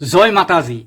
জয় মাতাজী।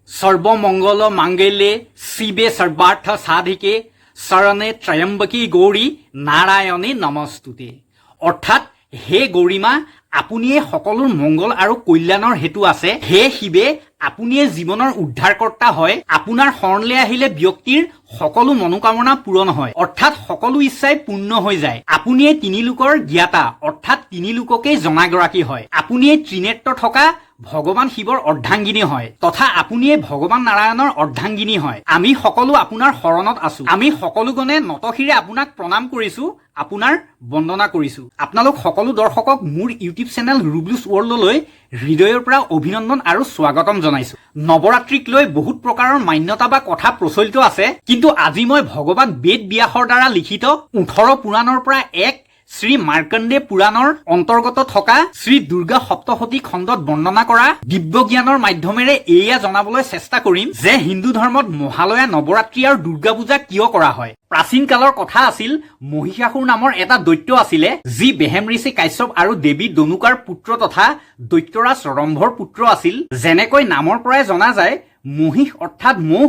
সৰ্বমংগল মাংগল্যে শিৱে সৰ্বাৰ্থ সাধিকে, শৰণে ত্ৰয়ম্বকী গৌৰী নাৰায়ণী নমস্তুতে। অৰ্থাৎ হে গৌৰীমা, আপুনিয়ে সকলোৰ মংগল আৰু কল্যাণৰ হেতু আছে। হে শিৱে, আপুনিয়ে জীৱনৰ উদ্ধাৰকৰ্তা হয়। আপোনাৰ শৰণলৈ আহিলে ব্যক্তিৰ সকলো মনোকামনা পূৰণ হয়, অৰ্থাৎ সকলো ইচ্ছাই পূৰ্ণ হৈ যায়। আপুনিয়ে তিনিলোকৰ জ্ঞাতা, অৰ্থাৎ তিনিলোককেই জনাগৰাকী হয়। আপুনিয়ে ত্ৰিনেত্ৰ থকা ভগৱান শিৱৰ অৰ্ধাংগিনী হয় তথা আপুনিয়ে ভগৱান নাৰায়ণৰ অৰ্ধাংগিনী হয়। আমি সকলো আপোনাৰ শৰণত আছো। আমি সকলোগণে নতশিৰে আপোনাক প্ৰণাম কৰিছো, আপোনাৰ বন্দনা কৰিছো। আপোনালোক সকলো দৰ্শকক মোৰ ইউটিউব চেনেল ৰুবলুছ ৱৰ্ল্ডলৈ হৃদয়ৰ পৰা অভিনন্দন আৰু স্বাগতম জনাইছো। নৱৰাত্ৰিক লৈ বহুত প্ৰকাৰৰ মান্যতা বা কথা প্ৰচলিত আছে, কিন্তু আজি মই ভগৱান বেদ ব্যাসৰ দ্বাৰা লিখিত 18 পুৰাণৰ পৰা এক শ্ৰী মাৰ্কণ্ডে পুৰাণৰ অন্তৰ্গত থকা শ্ৰী দুৰ্গা সপ্তশতী খণ্ডত বৰ্ণনা কৰা দিব্য জ্ঞানৰ মাধ্যমেৰে এয়া জনাবলৈ চেষ্টা কৰিম যে হিন্দু ধৰ্মত মহালয়া, নৱৰাত্ৰি আৰু দুৰ্গা পূজা কিয় কৰা হয়। প্ৰাচীন কালৰ কথা আছিল, মহিষাসুৰ নামৰ এটা দৈত্য আছিলে, যি বেহেম ঋষি কাশ্যপ আৰু দেৱী দনুকাৰ পুত্ৰ তথা দৈত্যৰাজ ৰম্ভৰ পুত্ৰ আছিল। যেনেকৈ নামৰ পৰাই জনা যায়, মহিষ অৰ্থাৎ মহ,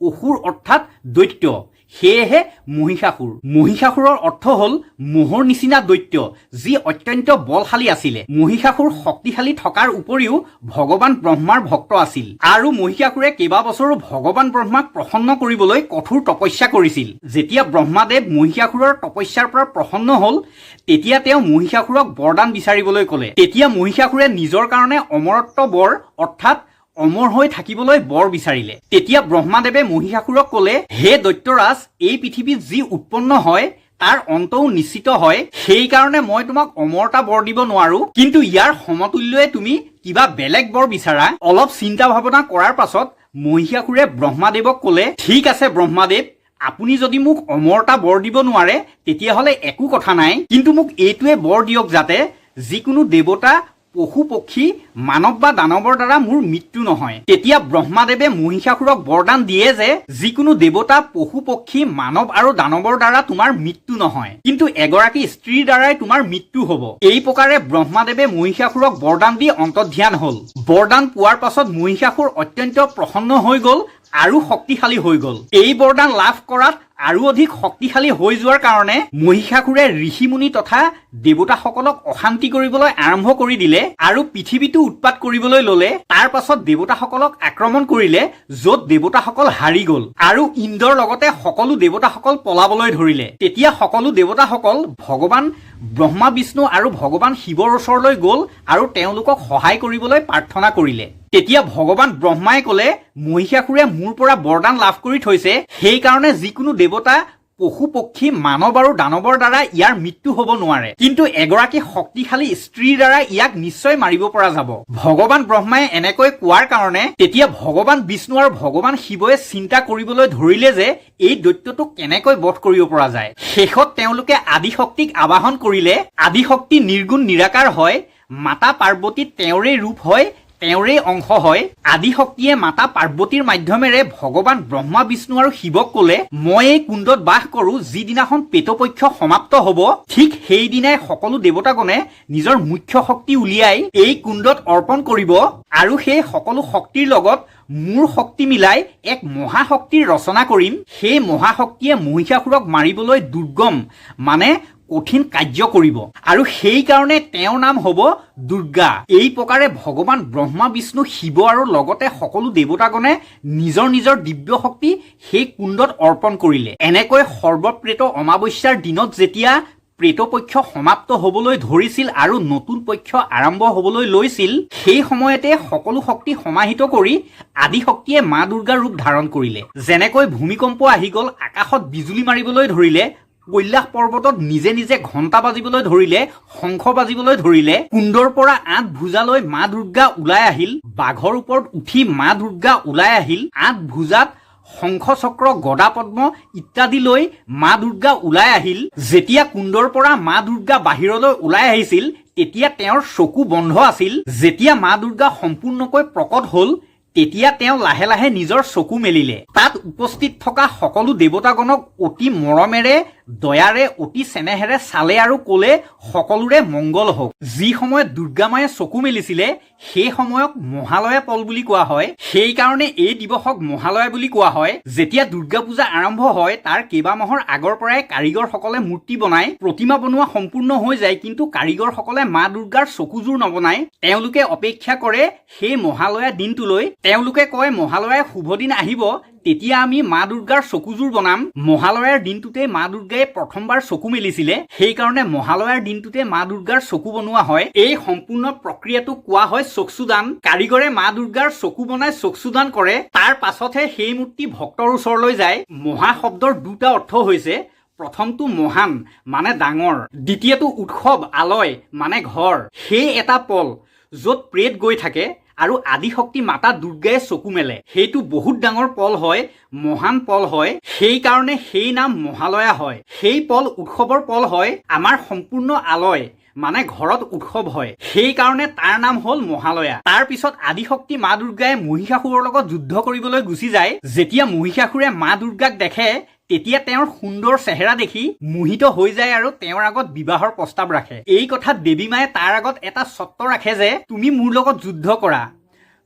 অসুৰ অৰ্থাৎ দৈত্য, সেয়েহে মহিষাসুৰ। মহিষাসুৰৰ অৰ্থ হ'ল মহৰ নিচিনা দৈত্য, যি অত্যন্ত বলশালী আছিলে। মহিষাসুৰ শক্তিশালী থকাৰ উপৰিও ভগৱান ব্ৰহ্মাৰ ভক্ত আছিল আৰু মহিষাসুৰে কেইবাবছৰো ভগৱান ব্ৰহ্মাক প্ৰসন্ন কৰিবলৈ কঠোৰ তপস্যা কৰিছিল। যেতিয়া ব্ৰহ্মাদেৱ মহিষাসুৰৰ তপস্যাৰ পৰা প্ৰসন্ন হ'ল, তেতিয়া তেওঁ মহিষাসুৰক বৰদান বিচাৰিবলৈ ক'লে। তেতিয়া মহিষাসুৰে নিজৰ কাৰণে অমৰত্ব বৰ, অৰ্থাৎ অমৰ হৈ থাকিবলৈ বৰ বিচাৰিলে। তেতিয়া ব্ৰহ্মাদেৱে মহিষাসুৰক ক'লে, "হে দৈত্যৰাজ, এই পৃথিৱীত যি উৎপন্ন হয় তাৰ অন্তও নিশ্চিত হয়। সেইকাৰণে মই তোমাক অমৰতা বৰ দিব নোৱাৰো, কিন্তু ইয়াৰ সমতুল্যয়ে তুমি কিবা বেলেগ বৰ বিচাৰা।" অলপ চিন্তা ভাৱনা কৰাৰ পাছত মহিষাসুৰে ব্ৰহ্মাদেৱক ক'লে, "ঠিক আছে ব্ৰহ্মাদেৱ, আপুনি যদি মোক অমৰতা বৰ দিব নোৱাৰে তেতিয়াহ'লে একো কথা নাই, কিন্তু মোক এইটোৱে বৰ দিয়ক যাতে যিকোনো দেৱতা, পশু পক্ষী, মানৱ বা দানৱৰ দ্বাৰা মোৰ মৃত্যু নহয়।" তেতিয়া ব্ৰহ্মাদেৱে মহিষাসুৰক বৰদান দিয়ে যে যিকোনো দেৱতা, পশু পক্ষী, মানৱ আৰু দানৱৰ দ্বাৰা তোমাৰ মৃত্যু নহয়, কিন্তু এগৰাকী স্ত্ৰীৰ দ্বাৰাই তোমাৰ মৃত্যু হ'ব। এই প্ৰকাৰে ব্ৰহ্মাদেৱে মহিষাসুৰক বৰদান দি অন্তৰ্ধ্যান হ'ল। বৰদান পোৱাৰ পাছত মহিষাসুৰ অত্যন্ত প্ৰসন্ন হৈ গ'ল আৰু শক্তিশালী হৈ গ'ল। এই বৰদান লাভ কৰাত আৰু অধিক শক্তিশালী হৈ যোৱাৰ কাৰণে মহিষাসুৰে ঋষি মুনি তথা দেৱতাসকলক অশান্তি কৰিবলৈ আৰম্ভ কৰি দিলে আৰু পৃথিৱীটো উৎপাত কৰিবলৈ ললে। তাৰ পাছত দেৱতাসকলক আক্ৰমণ কৰিলে, য'ত দেৱতাসকল হাৰি গ'ল আৰু ইন্দ্ৰৰ লগতে সকলো দেৱতাসকল পলাবলৈ ধৰিলে। তেতিয়া সকলো দেৱতাসকল ভগৱান ব্ৰহ্মা, বিষ্ণু আৰু ভগৱান শিৱৰ ওচৰলৈ গ'ল আৰু তেওঁলোকক সহায় কৰিবলৈ প্ৰাৰ্থনা কৰিলে। তেতিয়া ভগৱান ব্ৰহ্মাই ক'লে, "মহিষাসুৰে মোৰ পৰা বৰদান লাভ কৰি থৈছে, সেইকাৰণে যিকোনো দেৱতা, পশু পক্ষী, মানৱ আৰু দানৱৰ দ্বাৰা ইয়াৰ মৃত্যু হ'ব নোৱাৰে, কিন্তু এগৰাকী শক্তিশালী স্ত্ৰীৰ দ্বাৰা ইয়াক নিশ্চয় মাৰিব পৰা যাব।" ভগৱান ব্ৰহ্মাই এনেকৈ কোৱাৰ কাৰণে তেতিয়া ভগৱান বিষ্ণু আৰু ভগৱান শিৱয়ে চিন্তা কৰিবলৈ ধৰিলে যে এই দৈত্যটোক কেনেকৈ বধ কৰিব পৰা যায়। শেষত তেওঁলোকে আদিশক্তিক আবাহন কৰিলে। আদিশক্তি নিৰ্গুণ নিৰাকাৰ হয়। মাতা পাৰ্বতী তেওঁৰেই ৰূপ হয়, তেওঁৰেই অংশ হয়। আদিশক্তিয়ে মাতা পাৰ্বতীৰ মাধ্যমেৰে ভগৱান ব্ৰহ্মা, বিষ্ণু আৰু শিৱক ক'লে, "মই এই কুণ্ডত বাস কৰো। যিদিনাখন প্ৰেতপক্ষ সমাপ্ত হ'ব, ঠিক সেইদিনাই সকলো দেৱতাগণে নিজৰ মুখ্য শক্তি উলিয়াই এই কুণ্ডত অৰ্পণ কৰিব আৰু সেই সকলো শক্তিৰ লগত মোৰ শক্তি মিলাই এক মহাশক্তিৰ ৰচনা কৰিম। সেই মহাশক্তিয়ে মহিষাসুৰক মাৰিবলৈ দুৰ্গম, মানে কঠিন কাৰ্য কৰিব আৰু সেইকাৰণে তেওঁৰ নাম হ'ব দুৰ্গা।" এই প্ৰকাৰে ভগৱান ব্ৰহ্মা, বিষ্ণু, শিৱ আৰু লগতে সকলো দেৱতাগণে নিজৰ নিজৰ দিব্য শক্তি সেই কুণ্ডত অৰ্পণ কৰিলে। এনেকৈ সৰ্বপ্ৰেত অমাৱস্যাৰ দিনত যেতিয়া প্ৰেতপক্ষ সমাপ্ত হ'বলৈ ধৰিছিল আৰু নতুন পক্ষ আৰম্ভ হ'বলৈ লৈছিল, সেই সময়তে সকলো শক্তি সমাহিত কৰি আদি শক্তিয়ে মা দুৰ্গাৰ ৰূপ ধাৰণ কৰিলে। যেনেকৈ ভূমিকম্প আহি গ'ল, আকাশত বিজুলী মাৰিবলৈ ধৰিলে, কৈলাশ পৰ্বতত নিজে নিজে ঘণ্টা বাজিবলৈ ধৰিলে, শংখ বাজিবলৈ ধৰিলে, কুণ্ডৰ পৰা আঠ ভুজালৈ মা দুৰ্গা ওলাই আহিল, বাঘৰ ওপৰত উঠি মা দুৰ্গা ওলাই আহিল, আঠ ভুজাত শংখ, চক্ৰ, গদা, পদ্ম ইত্যাদি লৈ মা দুৰ্গা ওলাই আহিল। যেতিয়া কুণ্ডৰ পৰা মা দুৰ্গা বাহিৰলৈ ওলাই আহিছিল, তেতিয়া তেওঁৰ চকু বন্ধ আছিল। যেতিয়া মা দুৰ্গা সম্পূৰ্ণকৈ প্ৰকট হ'ল, তেতিয়া তেতিয়া তেওঁ লাহে লাহে নিজৰ চকু মেলিলে। তাত উপস্থিত থকা সকলো দেৱতাগণক অতি মৰমেৰে, দয়াৰে, অতি চেনেহেৰে চালে আৰু ক'লে, "সকলোৰে মংগল হওক।" যি সময়ত দুৰ্গা মায়ে চকু মেলিছিলে, সেই সময়ক মহালয়া পল বুলি কোৱা হয়। সেইকাৰণে এই দিৱসক মহালয়া বুলি কোৱা হয়। যেতিয়া দুৰ্গা পূজা আৰম্ভ হয়, তাৰ কেইবামাহৰ আগৰ পৰাই কাৰিগৰসকলে মূৰ্তি বনায়। প্ৰতিমা বনোৱা সম্পূৰ্ণ হৈ যায়, কিন্তু কাৰিগৰসকলে মা দুৰ্গাৰ চকুযোৰ নবনায়। তেওঁলোকে অপেক্ষা কৰে সেই মহালয়া দিনটোলৈ। তেওঁলোকে কয়, "মহালয়াৰ শুভ দিন আহিব, তেতিয়া আমি মা দুৰ্গাৰ চকুযোৰ বনাম।" মহালয়াৰ দিনটোতে মা দুৰ্গাই প্ৰথমবাৰ চকু মেলিছিলে, সেইকাৰণে মহালয়াৰ দিনটোতে মা দুৰ্গাৰ চকু বনোৱা হয়। এই সম্পূৰ্ণ প্ৰক্ৰিয়াটোক কোৱা হয় চক্ষুদান। কাৰিগৰে মা দুৰ্গাৰ চকু বনাই চক্ষুদান কৰে, তাৰ পাছতহে সেই মূৰ্তি ভক্তৰ ওচৰলৈ যায়। মহা শব্দৰ দুটা অৰ্থ হৈছে, প্ৰথমটো মহান মানে ডাঙৰ, দ্বিতীয়টো উৎসৱ, আলয় মানে ঘৰ। সেই এটা পল য'ত প্ৰেত গৈ থাকে আৰু আদিশক্তি মাতা দুৰ্গাই চকু মেলে, সেইটো বহুত ডাঙৰ পল হয়, মহান পল হয়। সেইকাৰণে সেই নাম মহালয়া হয়। সেই পল উৎসৱৰ পল হয়। আমাৰ সম্পূৰ্ণ আলয় মানে ঘৰত উৎসৱ হয়, সেইকাৰণে তাৰ নাম হ'ল মহালয়া। তাৰ পিছত আদিশক্তি মা দুৰ্গাই মহিষাসুৰৰ লগত যুদ্ধ কৰিবলৈ গুচি যায়। যেতিয়া মহিষাসুৰে মা দুৰ্গাক দেখে, তেতিয়া তেওঁৰ সুন্দৰ চেহেৰা দেখি মোহিত হৈ যায় আৰু তেওঁৰ আগত বিবাহৰ প্ৰস্তাৱ ৰাখে। এই কথাত দেৱী মায়ে তাৰ আগত এটা চৰ্ত ৰাখে যে তুমি মোৰ লগত যুদ্ধ কৰা,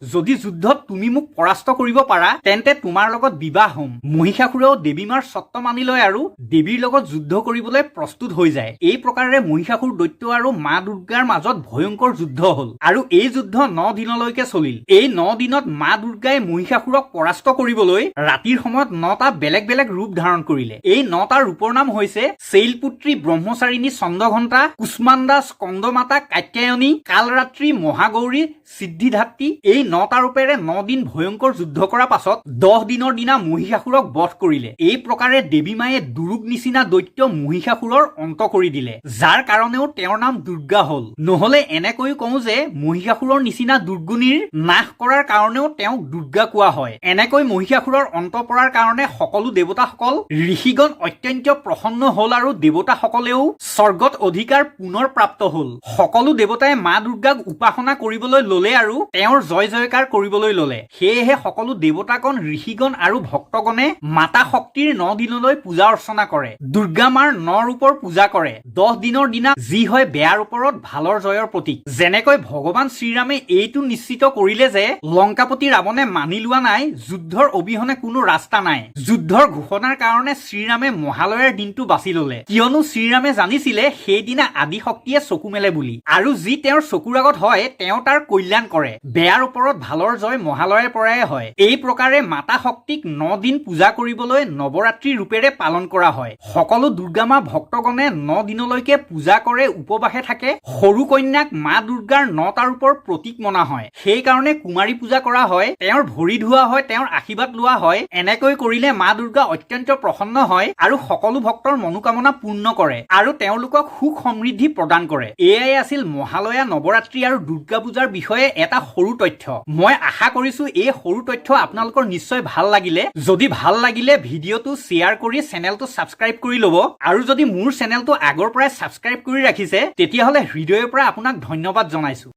যদি যুদ্ধত তুমি মোক পৰাস্ত কৰিব পাৰা, তেন্তে তোমাৰ লগত বিবাহ হ'ম। মহিষাসুৰেও দেৱী মাৰ চৰ্ত মানি লয় আৰু দেৱীৰ লগত যুদ্ধ কৰিবলৈ প্ৰস্তুত হৈ যায়। এই প্ৰকাৰেৰে মহিষাসুৰ দৈত্য আৰু মা দুৰ্গাৰ মাজত ভয়ংকৰ যুদ্ধ হ'ল আৰু এই যুদ্ধ 9 দিনলৈকে চলিল। এই 9 দিনত মা দুৰ্গাই মহিষাসুৰক পৰাস্ত কৰিবলৈ ৰাতিৰ সময়ত নটা বেলেগ বেলেগ ৰূপ ধাৰণ কৰিলে। এই নটা ৰূপৰ নাম হৈছে শৈলপুত্ৰী, ব্ৰহ্মচাৰিণী, চন্দ্ৰঘণ্টা, কুষ্মাণ্ডা, স্কন্দমাতা, কাত্যায়নী, কালৰাত্ৰি, মহাগৌৰী, সিদ্ধিধাত্ৰী। এই নটা ৰূপেৰে 9 দিন ভয়ংকৰ যুদ্ধ কৰাৰ পাছত 10 দিনৰ দিনা মহিষাসুৰক বধ কৰিলে। এই প্ৰকাৰে দেৱী মায়ে দুৰুক নিচিনা দৈত্য মহিষাসুৰৰ অন্ত কৰি দিলে, যাৰ কাৰণেও তেওঁৰ নাম দুৰ্গা হ'ল। নহলে এনেকৈও কওঁ যে মহিষাসুৰৰ নিচিনা দুৰ্গুণীৰ নাশ কৰাৰ কাৰণেও তেওঁক দুৰ্গা কোৱা হয়। এনেকৈ মহিষাসুৰৰ অন্ত পৰাৰ কাৰণে সকলো দেৱতাসকল, ঋষিগণ অত্যন্ত প্ৰসন্ন হ'ল আৰু দেৱতাসকলেও স্বৰ্গত অধিকাৰ পুনৰ প্ৰাপ্ত হ'ল। সকলো দেৱতাই মা দুৰ্গাক উপাসনা কৰিবলৈ ললে আৰু তেওঁৰ জয় জয়কাৰ কৰিবলৈ ললে। সেয়েহে সকলো দেৱতাগণ, ঋষিগণ আৰু ভক্তগণে মাতা শক্তিৰ 9 দিনলৈ পূজা অৰ্চনা কৰে, দুৰ্গা মাৰ ন ৰূপৰ পূজা কৰে। 10 দিনৰ দিনা যি হয়, বেয়াৰ ওপৰত ভালৰ জয়ৰ প্ৰতীক। যেনেকৈ ভগৱান শ্ৰীৰামে এইটো নিশ্চিত কৰিলে যে লংকাপতি ৰাৱণে মানি লোৱা নাই, যুদ্ধৰ অবিহনে কোনো ৰাস্তা নাই। যুদ্ধৰ ঘোষণাৰ কাৰণে শ্ৰীৰামে মহালয়াৰ দিনটো বাছি ললে, কিয়নো শ্ৰীৰামে জানিছিলে সেইদিনা আদি শক্তিয়ে চকু মেলে বুলি আৰু যি তেওঁৰ চকুৰ আগত হয়, তেওঁ তাৰ কল্যাণ কৰে। বেয়াৰ ওপৰত ভালৰ জয় মহালয়াৰ পৰাই হয়। এই প্ৰকাৰে মাতা শক্তিক 9 দিন পূজা কৰিবলৈ নৱৰাত্ৰি ৰূপেৰে পালন কৰা হয়। সকলো দুৰ্গা মা ভক্তগণে 9 দিনলৈকে পূজা কৰে, উপবাসে থাকে। সৰু কন্যাক মা দুৰ্গাৰ নটা ৰূপৰ প্ৰতীক মনা হয়, সেইকাৰণে কুমাৰী পূজা কৰা হয়। তেওঁৰ ভৰি ধোৱা হয়, তেওঁৰ আশীৰ্বাদ লোৱা হয়। এনেকৈ কৰিলে মা দুৰ্গা অত্যন্ত প্ৰসন্ন হয় আৰু সকলো ভক্তৰ মনোকামনা পূৰ্ণ কৰে আৰু তেওঁলোকক সুখ সমৃদ্ধি প্ৰদান কৰে। এয়াই আছিল মহালয়া, নৱৰাত্ৰি আৰু দুৰ্গা পূজাৰ বিষয়ে এটা সৰু তথ্য। মই আশা কৰিছো এই সৰু তথ্য আপোনালোকৰ নিশ্চয় ভাল লাগিলে। যদি ভাল লাগিলে, ভিডিঅ'টো শ্বেয়াৰ কৰি চেনেলটো ছাবস্ক্ৰাইব কৰি ল'ব আৰু যদি মোৰ চেনেলটো আগৰ পৰাই ছাবস্ক্ৰাইব কৰি ৰাখিছে, তেতিয়াহ'লে হৃদয়ৰ পৰা আপোনাক ধন্যবাদ জনাইছো।